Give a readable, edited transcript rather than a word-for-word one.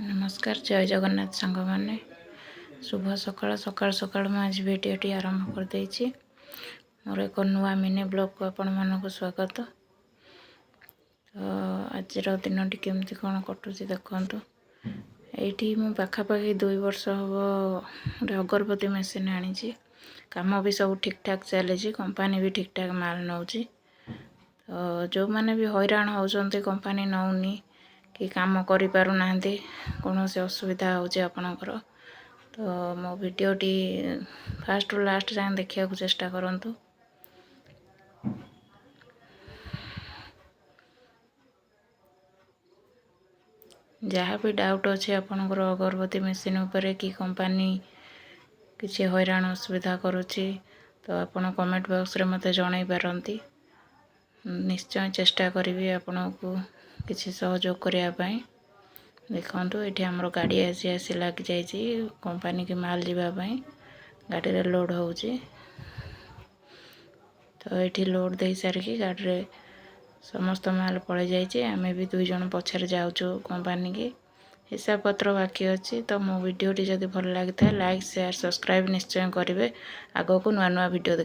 ନମସ୍କାର, ଜୟ ଜଗନ୍ନାଥ ସାଙ୍ଗମାନେ, ଶୁଭ ସକାଳ। ସକାଳୁ ସକାଳୁ ମୁଁ ଆଜି ଭିଡ଼ିଓଟି ଆରମ୍ଭ କରିଦେଇଛି। ମୋର ଏକ ନୂଆ ମିନି ବ୍ଲଗ୍କୁ ଆପଣମାନଙ୍କୁ ସ୍ୱାଗତ। ତ ଆଜିର ଦିନଟି କେମିତି କ'ଣ କଟୁଛି ଦେଖନ୍ତୁ। ଏଇଠି ମୁଁ ପାଖାପାଖି 2 ବର୍ଷ ହେବ ଗୋଟେ ଅଗରବତୀ ମେସିନ୍ ଆଣିଛି। କାମ ବି ସବୁ ଠିକ୍ଠାକ୍ ଚାଲିଛି, କମ୍ପାନୀ ବି ଠିକ୍ଠାକ୍ ମାଲ ନେଉଛି। ତ ଯେଉଁମାନେ ବି ହଇରାଣ ହେଉଛନ୍ତି, କମ୍ପାନୀ ନେଉନି କି କାମ କରିପାରୁନାହାନ୍ତି, କୌଣସି ଅସୁବିଧା ହେଉଛି ଆପଣଙ୍କର, ତ ମୋ ଭିଡ଼ିଓଟି ଫାଷ୍ଟରୁ ଲାଷ୍ଟ ଯାଏଁ ଦେଖିବାକୁ ଚେଷ୍ଟା କରନ୍ତୁ। ଯାହା ବି ଡାଉଟ୍ ଅଛି ଆପଣଙ୍କର ଅଗରବତୀ ମେସିନ୍ ଉପରେ କି କମ୍ପାନୀ କିଛି ହଇରାଣ ଅସୁବିଧା କରୁଛି, ତ ଆପଣ କମେଣ୍ଟ ବକ୍ସରେ ମୋତେ ଜଣାଇ ପାରନ୍ତି। ନିଶ୍ଚୟ ଚେଷ୍ଟା କରିବି ଆପଣଙ୍କୁ କିଛି ସହଯୋଗ କରିବା ପାଇଁ। ଦେଖନ୍ତୁ, ଏଠି ଆମର ଗାଡ଼ି ଆସି ଆସି ଲାଗିଯାଇଛି କମ୍ପାନୀକି ମାଲ ଯିବା ପାଇଁ। ଗାଡ଼ିରେ ଲୋଡ଼୍ ହେଉଛି। ତ ଏଇଠି ଲୋଡ଼୍ ଦେଇ ସାରିକି ଗାଡ଼ିରେ ସମସ୍ତ ମାଲ ପଳେଇ ଯାଇଛି। ଆମେ ବି 2 ଜଣ ପଛରେ ଯାଉଛୁ କମ୍ପାନୀକି। ହିସାବ ପତ୍ର ବାକି ଅଛି। ତ ମୋ ଭିଡ଼ିଓଟି ଯଦି ଭଲ ଲାଗିଥାଏ, ଲାଇକ୍, ସେୟାର, ସବସ୍କ୍ରାଇବ୍ ନିଶ୍ଚୟ କରିବେ। ଆଗକୁ ନୂଆ ନୂଆ ଭିଡ଼ିଓ